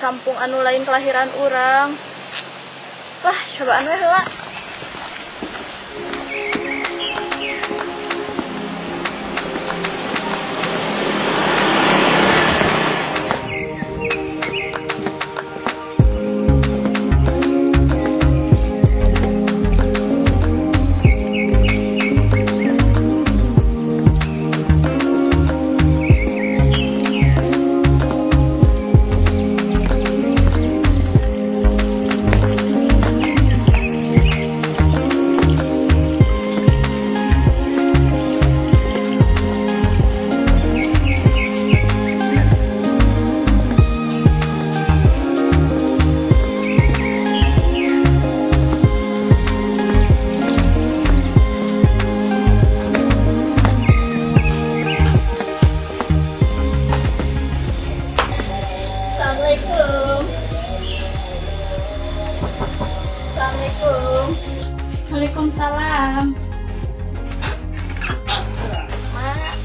kampung anu lain kelahiran urang. Wah, cobaan we heula. Assalamualaikum. Assalamualaikum. Waalaikumsalam. Mak,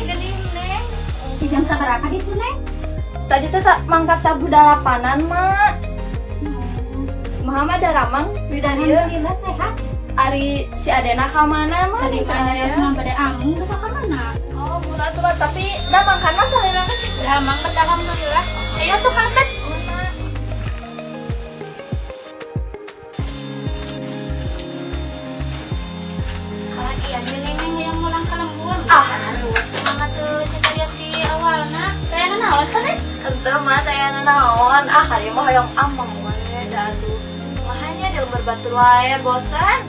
geuning Neng. Di jam sabaraha itu, Neng? Tadi tuh tak mangkat tabuh dalapanan, Mak. Muhammad Daramang di dieu. Alhamdulillah sehat. Ari si Adena ka mana, Mak? Tadi mah nyarios mah bade amung duka ka mana? Oh, mula tuh, Mak. Tapi da mangkan mah salira geus. Da mangkat alhamdulillah. Ayo tuh kalebet. Iya, neng yang mulang ka lembur. Ah, leuweus mah teu cacarios di awalna. Tayana naon sanes? Henteu mah tayana naon. Ah, kali mah hoyong ameng we da atuh. Mahanya di lembur batur wae bosan.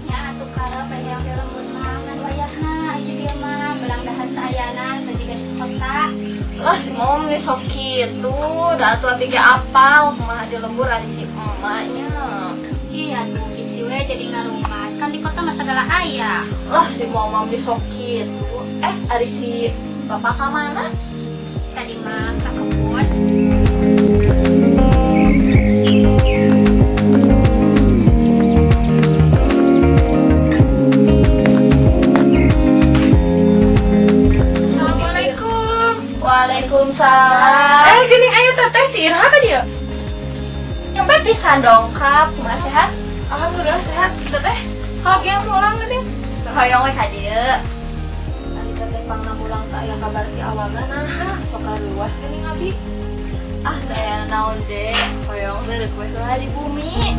Ya atuh karep hayang di lembur mah ngan wayahna aya dieu mah belang dahar saayana teu jiga di kota. Lah si mom nih sok kitu, da atuh abi ge apal kumaha di lembur ari si emaknya. Iya tuh bisi we jadi ngarumas kan di kota mah segala aya. Lah si mom nih sok kitu. Ari si bapak ka mana? Tadi mah ka kebun. Assalamualaikum. Waalaikumsalam. Geuning aya teteh ti iraha ka dieu? Nyempet pisan dongkap, kumaha sehat? Alhamdulillah sehat. Teteh, kalau yang pulang geuning? Hoyong we ka dieu. Ari teteh pangna mulang teh aya kabar ti awalna naha, sok luas geuning abi. Ah, teh naon de, hoyong leureuk we heula di bumi.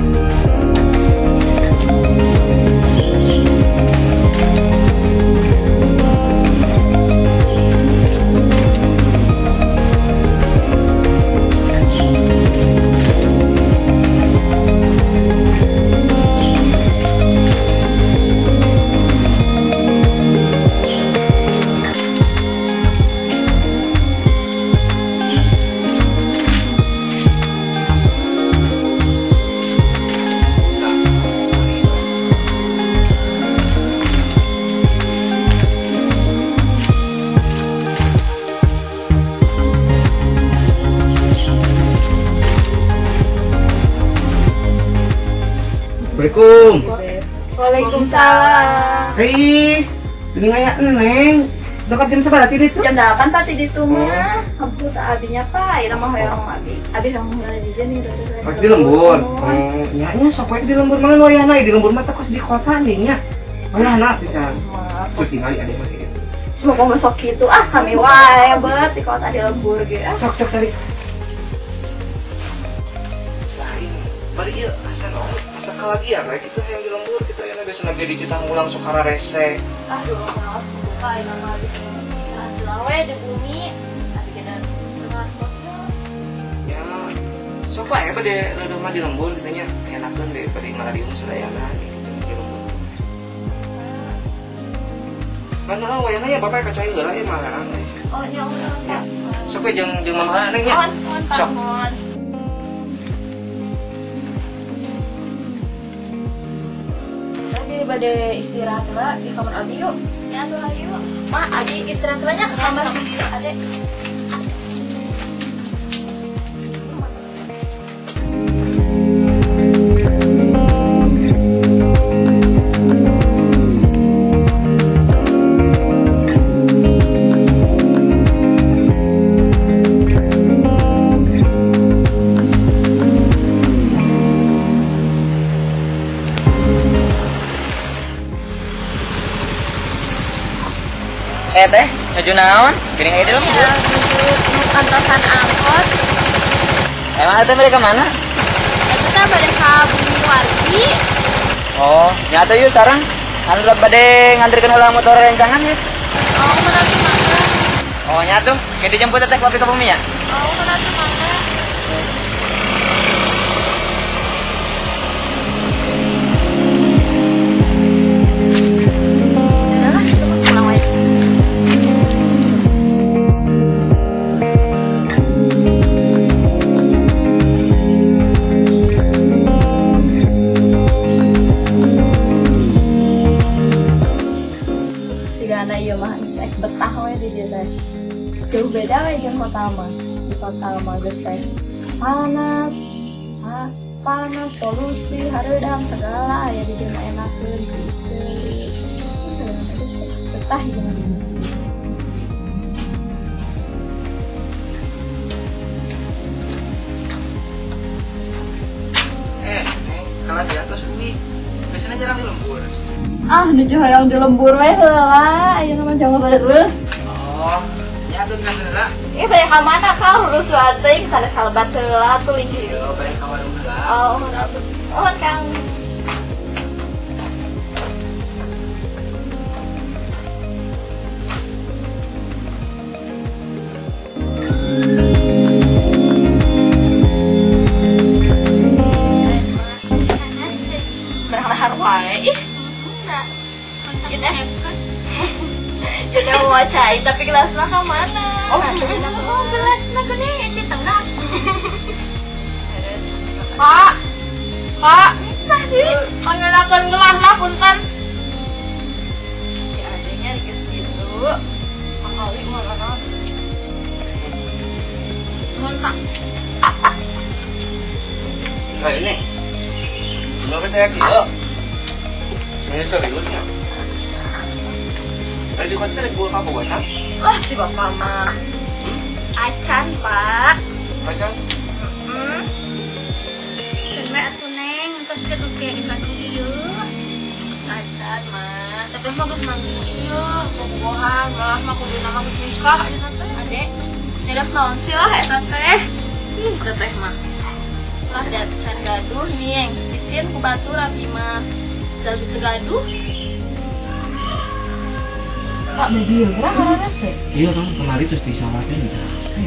Assalamualaikum. Waalaikumsalam. Hei, ini aya Neng. Dekat jam sabaraha ti ditu? Jam 8 Pak ti ditu mah. Ampun tah abinya Pak, ira mah hoyong abi. Abi hoyong heula di dieu ning Oh, di lembur. Nya nya sok we di lembur mah wayahna di lembur mah teh kos di kota nih nya. Wayahna pisan. Sok tingali ade mah kieu. Semoga mah sok kitu ah sami wae bet di kota di lembur ge. Sok sok cari. Lain, bari ieu asa naon? Asa kalagian we kitu hayang di lembur kitu ayeuna biasa lagi di kita ngulang sok rese. Aduh, maaf buka ayeuna mah abi istirahat heula we di bumi. Abi ge ngartosnya. Ya, sok wae bade leureum mah di lembur kitu nya. Enakeun deui bade ngaradium sadayana kitu di lembur. Mana wayahna ya bapak ka cai heula ieu mah larang we. Oh, nya urang Pak. Sok we jeung jeung mama Neng nya. Mohon, Pak. Sok. Mohon. Abi bade istirahat heula di kamar abi yuk. Ya atuh hayu. Mah abi istirahat heula nya ke kamar si Ade. Teh, nuju naon? Geuning aya di lembur. Iya, nuju kantosan angkot. Emang teh mereka mana? Eta teh bade ka Bumi Wargi. Oh, nya atuh yuk sareng. Anu bade nganterkeun heula motor rencangan ya. Oh, mana tuh mangga? Oh, nya atuh, ke dijemput teh ku abdi ka bumi ya? Oh, mana tuh mangga? Udah lah, itu mah pulang wae. Sigana ieu mah geus betah we di dieu teh. Jauh beda we jeung kota mah. Di kota mah geus teh panas, panas, polusi, hareudang segala aya di dieu mah enakeun, tiis ceuli. Segala geus betah ieu mah. Neng, kalah di atas uwi. Biasanya jarang di lembur. Ah, nuju hayang di lembur we heula, ayeuna mah jangan reureuh. Oh, nya atuh di kantor heula. Ih, bade ka mana Kang? Lurus wae teuing sanes salebat heula atuh linggi. Iya, bade ka warung heula. Oh, oh Kang. Panas teh. Berhar-har wae. Ih, Enggak. Jadi mau cai tapi gelasna ka mana? Oh, oh gelasna gede di tengah. Pak. Pak. Panggelakeun gelasna punten. Si adenya geus kitu. Sakali mah. Nuhun, Pak. Nah, ini. Enggak percaya kieu. Ini seriusnya. Di kota teh gua apa buat? Wah, si bapak mah. Acan, Pak. Acan? Heeh. Keun we atuh Neng, entos gaduh ge geus atuh ieu. Acan, mah. Teteh mah geus manggung ieu, bobogohan, malah mah kuduna mah geus nikah ayeuna teh. Ade, nyarios naon sih lah eta teh? Ih, teteh mah. Lah da can gaduh nih, isin ku batur abi mah. Da teu gaduh. Pak bagi geura ngaranna sih. Iya kan kemarin terus di sawah teh capek.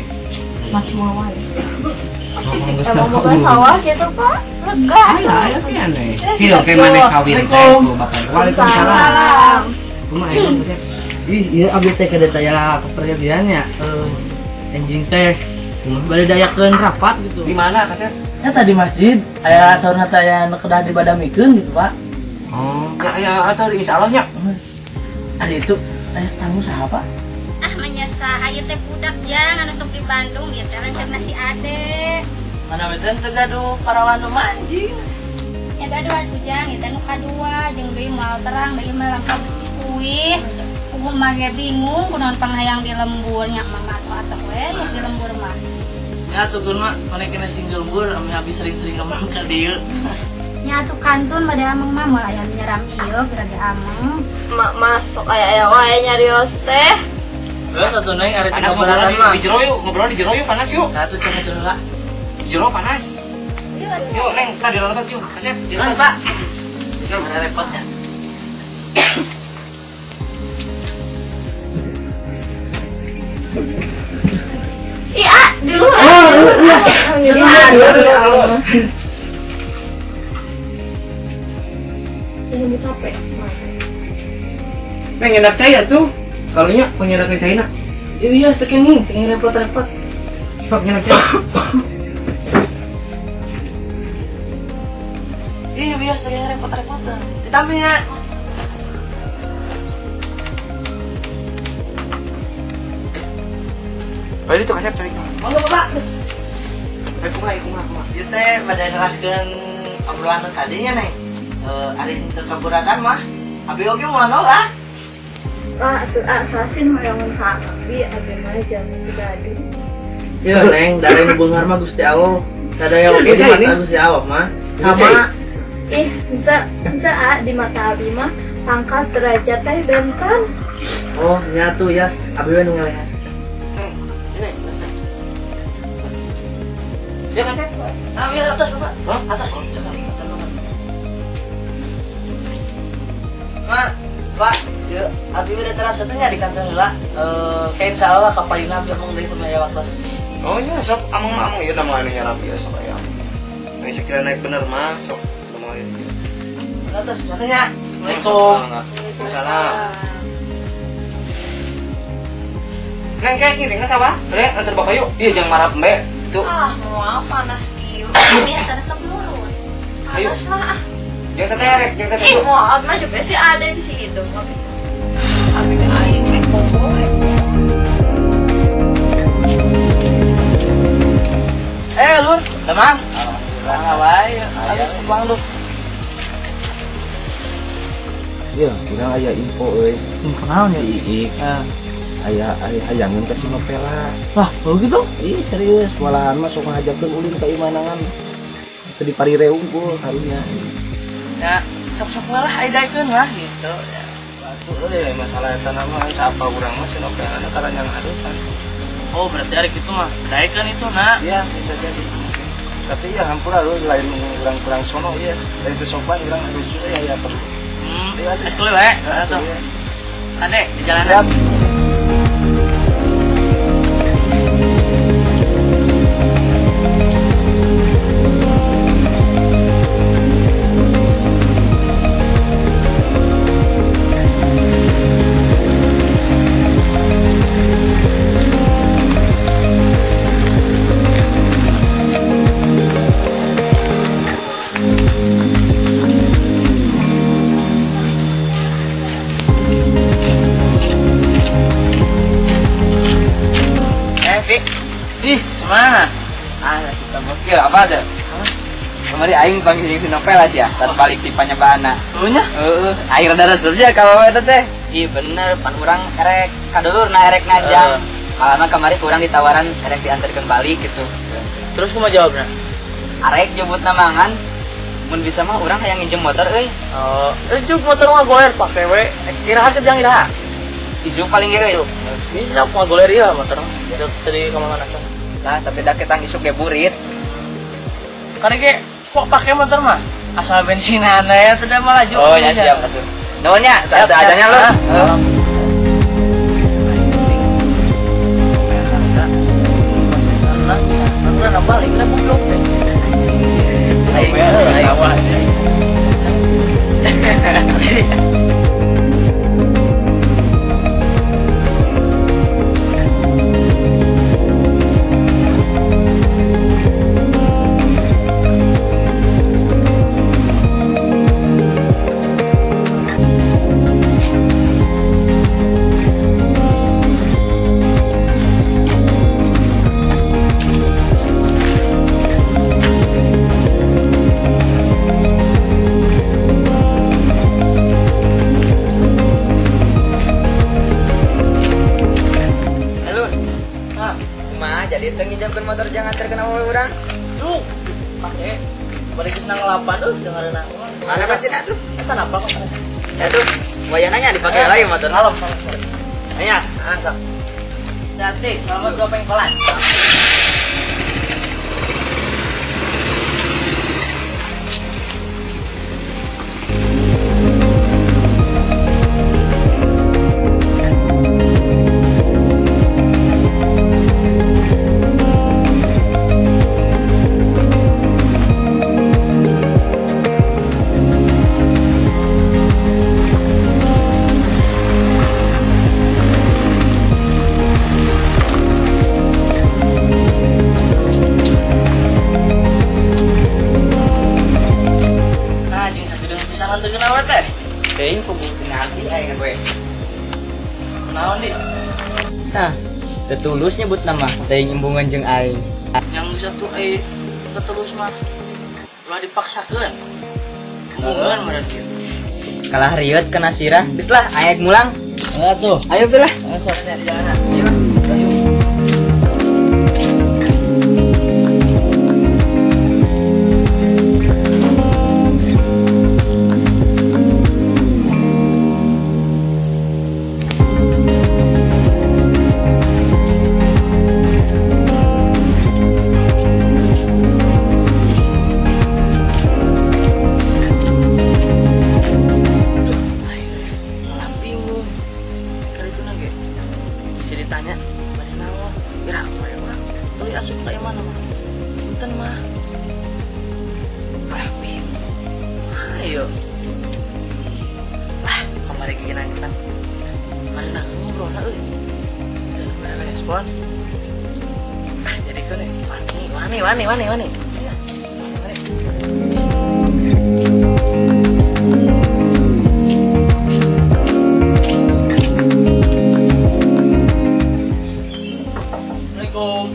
Macua wae. Emang boga sawah gitu, Pak? Lega. Aya teh aneh. Kieu ke maneh kawin teh ku bakal. Waalaikumsalam. Kumaha emang Bos? Ih, iya abdi teh kada taya kepergiannya. Enjing teh bade dayakeun rapat gitu. Di mana, Kasep? Ya tadi masjid, aya saurna teh aya nu kedah dibadamikeun gitu, Pak. Oh, ya ya atuh insyaallah nya. Ada itu aya tamu saha, Pak? Ah, menyesa ieu teh budak jang anu sok di Bandung ieu teh lanceurna si Ade. Mana we teh teu gaduh parawan nu anjing. Ya gaduh atuh jang ieu teh nu kadua jeung deui moal terang deui mah lengkap kuih. Puguh mah ge bingung kunaon panghayang di lembur nya mama atuh atuh we ya di lembur mah. Ya atuh gun mah maneh kena sing di lembur ame abi sering-sering amang ka dieu. Nya atuh kantun bade ameng mah moal aya nyeram ieu bade ameng. Mak mah sok aya-aya wae nyarios teh. Terus atuh Neng ari Panas ngobrol keberatan mah. di jero yuk, ngobrol di jero yuk, panas yuk. Nah, atuh cenah heula. Di jero panas. Yuk, Neng, tadi nonton yuk. Kasep, di Nuhun, Pak. Ada repotnya. Iya, di luar. Oh, iya. Iya. Ini capek. Neng nyedak cai atuh. Kalunya penyedakeun caina. Iya, teu kenging repot-repot. Sok nyedak cai. Iya, biasa teu kenging repot-repot. Ditampi nya. Pak itu kasep tarik. Mangga, Bapak. Eh, kumaha, kumaha, kumaha. Ieu teh bade neraskeun obrolan tadinya, Neng. Ari teu kaburatan mah abi oge moal nolak. Lah atuh ah sasin hoyongan ka abi abi mah jamu teu gaduh. Iya, Neng, dari nu beunghar mah Gusti Allah. Sadaya oge di mata Gusti Allah mah sama. Ih, henteu ah di mata abi mah pangkat derajat teh benten. Oh, nya tuh Yas, abi we nu ngelehan. Ini, dia kasih. Ah, iya atas Bapak. Hah? Atas. Cekal, atas banget. Ma, Pak, ya, abi udah terasa teh nya di kantor heula. Kayak insyaallah kapalina abi amang deui pun aya waktu. Oh iya, sok amang ieu nama anu nya rapi ya sok aya. Geus sekira naik bener mah, sok lumayan. Nah, tuh, nantinya. Assalamualaikum. Waalaikumsalam. Neng kayak gini nggak sama? Bre, antar bapak yuk. Iya jangan marah mbak. Tuh. Ah, mau panas kieu. Biasa sok nurut. Panas mah ah. Jangan terek, jangan terek. Ih, mau mah juga sih ada di situ. Abi aing rek bobo. Lur, damang. Alhamdulillah wae. Habis tepang lu. Iya, urang aya info euy. Info naon ya? Si Iik. Aya hayangeun ka si Nopela. Wah, oh gitu? Ih, serius, malahan mah sok ngajakeun ulin ka imanangan. Teu di Parire unggul karunya. Ya, sok-sok lah aya daekeun lah gitu ya. Batu euy, masalah eta mah siapa urang mah si Nopela karena ngadukan. Oh, berarti ari kitu mah daekeun itu, nak. Iya, bisa jadi. Tapi ya hampura lu lain urang-urang sono ieu. Lain teu sopan urang rusuh ya ya perlu. Atuh we, atuh. Ade di jalanan. Ih, gimana? Ah, kita bokil apa ada? Kemarin aing panggil si Nopela sih ya, tas balik di panyebana. Nya? Heeh, aing rada resep sih kalau eta teh. Ih, bener, pan urang erek kadulurna erek ngajang. Malah kemarin kurang ditawaran erek diantarkeun balik gitu. Terus kumaha jawabna? Arek jemputna mangan. Mun bisa mah urang hayang nginjem motor euy. Oh, juk motor mah goler pake we. Iraha ke jang iraha? Isu paling ge euy. Bisa mah goler ieu motor. Tadi ka mana kan? Nah, tapi dah ketang isuk ge burit. Karena ge kok pakai motor mah asal bensinan ya tidak malah laju. Oh, ya siap atuh. Nuhun nya, saat adanya lu. Jadi teu nginjamkeun motor jangan terkena urang. Duh, pake balik geus nanglapan euy dengareun aku. Mana pacin atuh? Eta napa kok? Ya tuh, wayana nya dipake lagi motor. Kalem. Nya, sok. Cantik, selamat gua pengkolan. Teuing kubu ngerti aing gue. Kunaon di? Nah, tetulus nyebut nama teuing imbungan jeung aing. Yang bisa tuh tetulus mah ulah dipaksakeun. Embungan meureun kieu. Kalah riut kena sirah, geus lah aing mulang. Heeh tuh. Ayo pilah. Sok di jalanan. Ayo. Ayo. Yo. Ah, kamari gigi nangis kan. Mana ngobrol na euy. Mana respon? Ah, jadi keun wani wani wani wani. Assalamualaikum.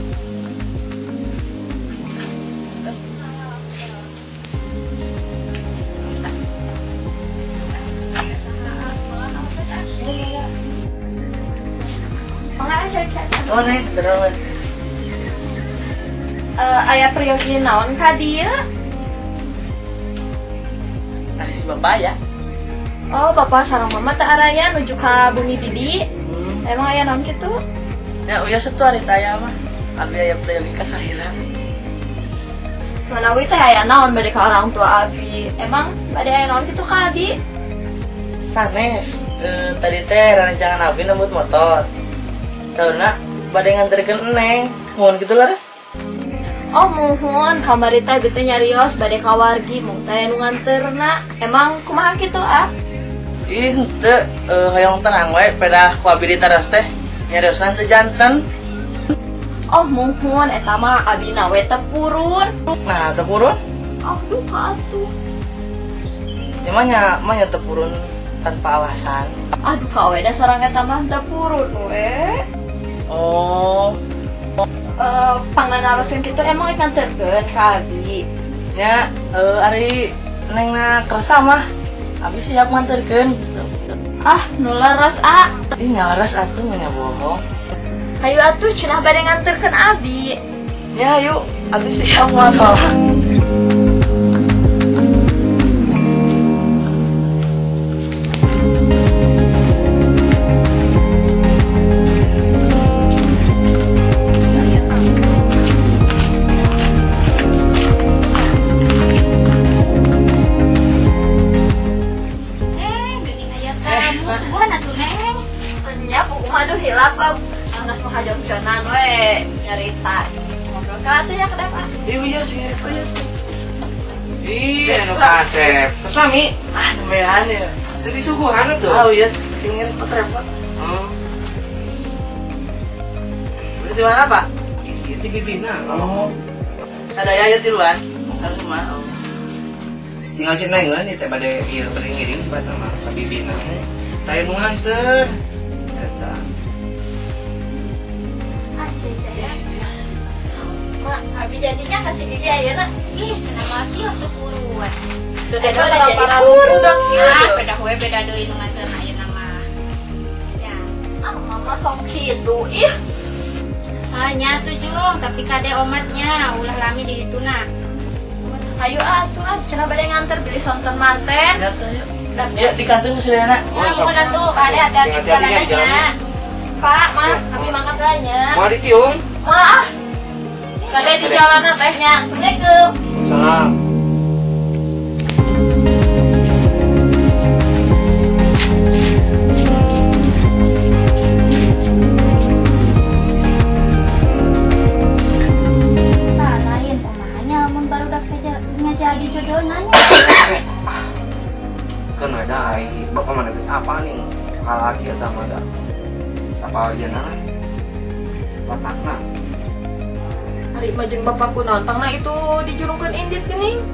Oh, nih, terus. Aya peryogi naon ka dieu? Ada si bapak ya? Oh, bapak sareng mama teh araya nuju ka bumi bibi. Emang aya naon kitu? Ya, uya satu hari taya mah. Abi aya peryogi ka salira. Manawi teh aya naon bade ka orang tua abi. Emang bade aya naon kitu ka abi? Sanes, tadi teh rancangan abi nembut motor. Sauna bade nganterkeun Neng, mohon kitu laras. Oh muhun, kamari teh abi teh nyarios bade ka wargi mung teh nu nganterna. Emang kumaha kitu ah? Ih henteu, hoyong tenang we pedah ku abi ditaros teh nyariosna teu janten. Oh muhun, eta mah abina we teu purun. Nah, teu purun? Oh duka atuh. Ya mah nya teu purun tanpa alasan. Aduh ka we da sareng eta mah teu purun we. Oh. Panganaroskeun kitu emang rek nganterkeun ka abi. Nya, ari Nengna kersa mah abi siap nganterkeun. Ah, nu leres ah. Ih, nyaleres atuh nya bohong. Hayu atuh cenah bade nganterkeun abi. Ya, yuk, abi siap nganter. Aduh hilap panas mah kajongjonan we nyarita ngobrol ka atuh ya kedap ah. Iya sih. Iya sih. Ih, anu kasep. Terus lami? Ah, nembean ya. Jadi suguhan atuh. Oh iya, saking repot-repot. Di mana, Pak? Ieu teh bibina. Oh. Sadaya ya tiluan. Harus mah. Tinggal si Neng ieu teh bade ieu bade ngiring ka mah ka bibina. Teh nu nganter. Eta. Ah, cia-cia. Mak, abi jadinya kasih bibi ayeuna. Ih, cenah mah cios teu purun. Teu udah jadi purun. Ah, beda we beda deui nu nganter ayeuna mah. Ya. Ah, mama sok kitu ih. Ah, nya tuh Jung, tapi kade omatnya ulah lami di dituna. Ayo atuh ah, cenah bade nganter beli sonten manten. Ya tuh, yuk. Ya, di kantin sudah. Ya, udah tuh, kade hati-hati jalannya. Pak, mah, abi mangkat nya. Mau ditiung? Maaf. Kade di jalan teh nya. Assalamualaikum. Salam. Tah lain kumahanya lamun barudak teh jadi jodohna nya. Kan ada ai bapak mana geus apa nih kalaki eta mah da. Sapa ayeuna batakna. Ari mah jeung bapak kunaon pangna itu dijurungkeun indit geuning.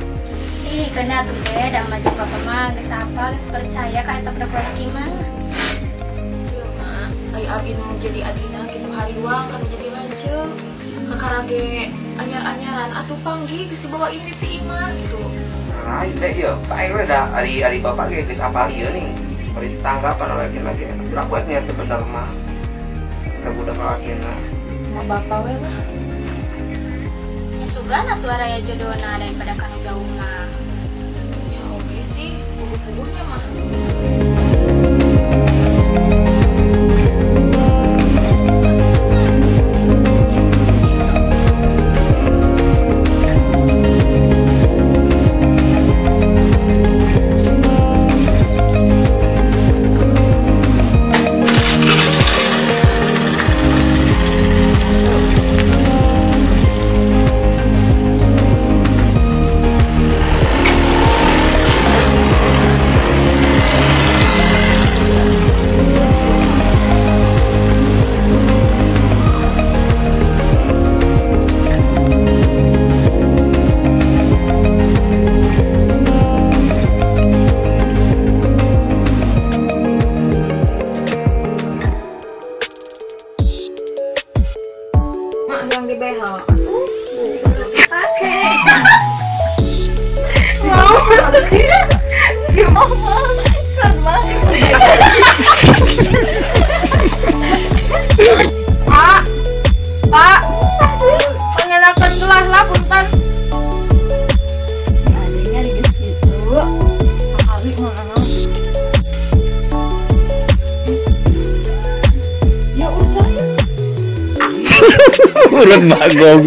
Ih, kena atuh teh da mah jeung bapak mah geus apa geus percaya ka eta budak lalaki mah. Ieu mah ai abi nu jadi adina kitu hariwang kana jadi lanceuk. Kakara ge anyar-anyaran atuh panggih geus dibawa indit ti imah gitu. Lain deh ieu, pae we da ari bapak ge geus apal ieu nih. Bari ditanggapan lagi-lagi enak. Berapa nya teu bener mah. Eta budak lalakina. Mah bapak we mah. Ya sugan atuh araya jodohna daripada kanu jauh mah. Ya oge sih, puguh-puguhnya mah. Urut bagong.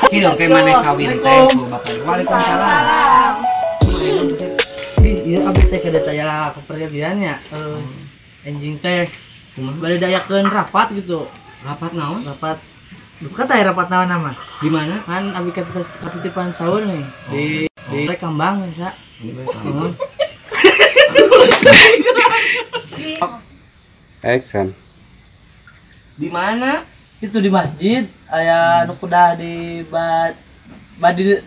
Kieu ke maneh kawin teh ku bapak. Waalaikumsalam. Ih, ieu abdi teh kada taya kepergiannya. Enjing teh kumaha bade dayakeun rapat gitu. Rapat naon? Rapat duka teh rapat naon nama? Di mana? Kan abdi katitipan sahur nih di Kambang bisa. Action. Di mana? Itu di masjid, aya nu kudah di badi.